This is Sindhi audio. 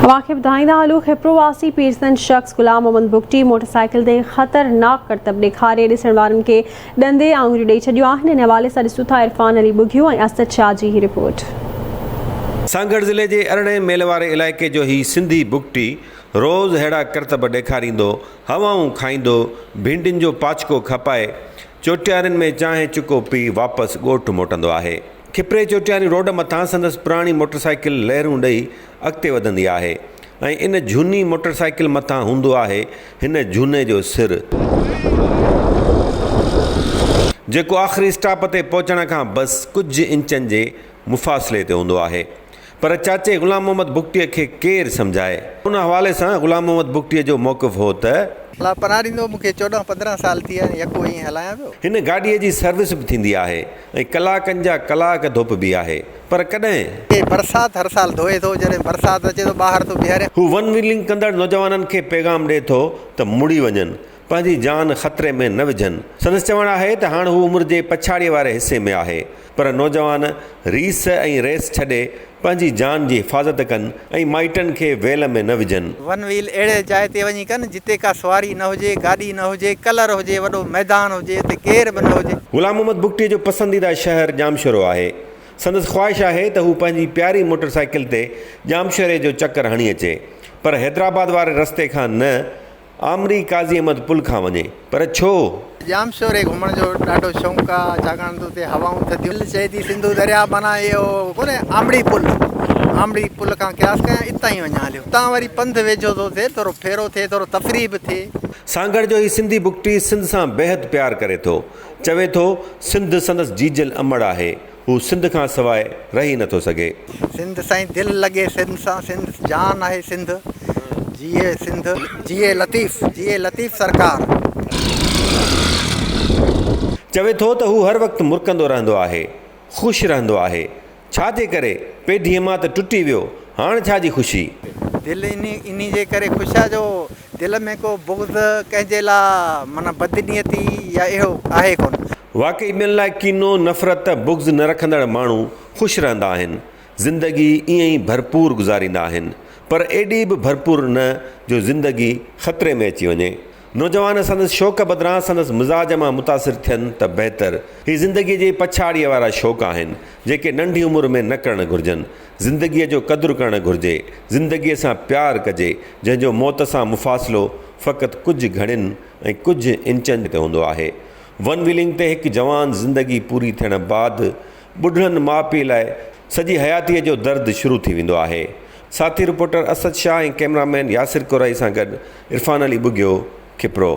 اوهان کي ٻڌائيندا هلون کپرو واسي پيرسن شخص غلام محمد بگٽي موٽر سائيڪل تي خطرناڪ ڪرتب ڏيکاري ڏسڻ وارن کي ڏندي آڱريون ڏئي ڇڏيون آهن ان حوالي سان ڏسون ٿا عرفان علي ٻگهيو ۽ اسد شاهه جي هي رپورٽ. سانگهڙ ضلعي جي ارڙهين ميل واري علائقي جو هي سنڌي بگٽي روز ههڙا ڪرتب ڏيکاريندو، هوائون کائيندو، ڀينڊين جو پاچڪو کپائي، چوٽيارين ۾ چانهه چڪو پي واپس ڳوٺ موٽندو آهي. کپري چوٽياري روڊ مٿان سندس پراڻي موٽر سائيڪل لهرون ڏئي اڳتي وڌندي آهي ۽ ان جهوني موٽر سائيڪل مٿان هوندو آهي هن جهوني جو سر، جيڪو آخري اسٽاپ تي پهچڻ کان بس ڪجهه انچن جي مفاصلي تي هوندو آهي. پر چاچي غلام محمد بگٽيء کي ڪير سمجهائي؟ ان حوالي سان غلام محمد بگٽيء جو موقف هو ته. الله پناهه ڏيندو مون کي 14 15 سال ٿي ويا آهن يڪو ائين هلايان پيو. هن گاڏيء جي سروس به ٿيندي آهي ۽ ڪلاڪن جا ڪلاڪ ڌوپبي آهي. پر ڪڏهن؟ هي برسات هر سال ڌوئي ٿو، جڏهن برسات اچي ٿو ٻاهر ٿو بيهاريان. هو ون ويلنگ ڪندڙ نوجوانن کي پيغام ڏئي ٿو ته مڙي وڃن، پنهنجي جان خطري ۾ نه وجهن. سندس چوڻ آهي ته هاڻ هو عمر جي پڇاڙيء واري حصي ۾ آهي، پر نوجوان ريس ۽ ريس ڇڏي پنهنجي جان جي حفاظت ڪن ۽ مائٽن کي ويل ۾ نه وجهن. ون ويل اهڙي جاء تي وڃي ڪن جتي ڪا سواري نه هجي، گاڏي نه هجي، ڪلر هجي، وڏو ميدان هجي، اتي ڪير به نه هجي. غلام محمد بگٽيء جو پسنديده شهر ڄامشورو آهي. سندس خواهش آهي ته هو پنهنجي پياري موٽر سائيڪل تي ڄامشوري جو چڪر هڻي اچي، پر حيدرآباد واري رستي کان نه، آمري قاضي احمد پل کان وڃي، پر ڇو؟ ڄامشوري گهمڻ جو ڏاڍو شوق آ، ڇاڪاڻ ته اتي هوائون ٿڌيون. دل چئي ٿي سنڌو درياء معنيٰ اهو ڪونهي آمڙي پل، آمڙي پل کان قياس ڪيان اتان ئي وڃان هليو. اتان وري پنڌ ويجهو ٿو ٿئي، ٿورو ڦيرو ٿئي، ٿورو تفريح به ٿئي. سانگهڙ جو هي سنڌي بگٽي سنڌ سان بيحد پيار ڪري ٿو. چوي ٿو، سنڌ سندس جيجل امڙ آهي. هو سنڌ کان سواء رهي نه ٿو سگهي. سنڌ سائين دل لڳي سنڌ سان سنڌ جان آهي سنڌ جيئي سنڌ جيئي لطيف جيئي لطيف سرڪار. چوي ٿو ته هو هر وقت مرڪندو رهندو آهي، خوش رهندو آهي. ڇا جي ڪري؟ پيڍيء مان ته ٽٽي ويو، هاڻ ڇا جي خوشي؟ دل انهي جي ڪري خوش آ جو دل ۾ ڪو بغض ڪنهن جي لا معنيٰ بدنيتي يا اهڙو آهي ڪونه. واقعي ٻين لاء ڪينو، نفرت، بغض نه رکندڙ ماڻهو خوش رهندا آهن، زندگي ائين ئي ڀرپور گذاريندا آهن، پر ايڏي به ڀرپور نه جو زندگي خطري ۾ اچي وڃي. نوجوان سندس شوق بدران سندس مزاج مان متاثر ٿين ته بهتر. هي زندگيء جي پڇاڙيء وارا شوق آهن، جيڪي ننڍي عمر ۾ نه ڪرڻ گهرجن. زندگيء جو قدر ڪرڻ گهرجي، زندگيء سان پيار ڪجي، جنهن جو موت سان مفاصلو فقط ڪجهه گهڙين ۽ ڪجهه انچن تي هوندو آهي. ون ويلنگ تي هڪ جوان زندگي پوري ٿيڻ بعد ٻڍڙن ماء پيء لاء سڄي حياتيء جو درد شروع ٿي ويندو آهي. ساٿي reporter Asad Shah ۽ cameraman Yasir Korai سان گڏ عرفان علي ٻگهيو، کپرو.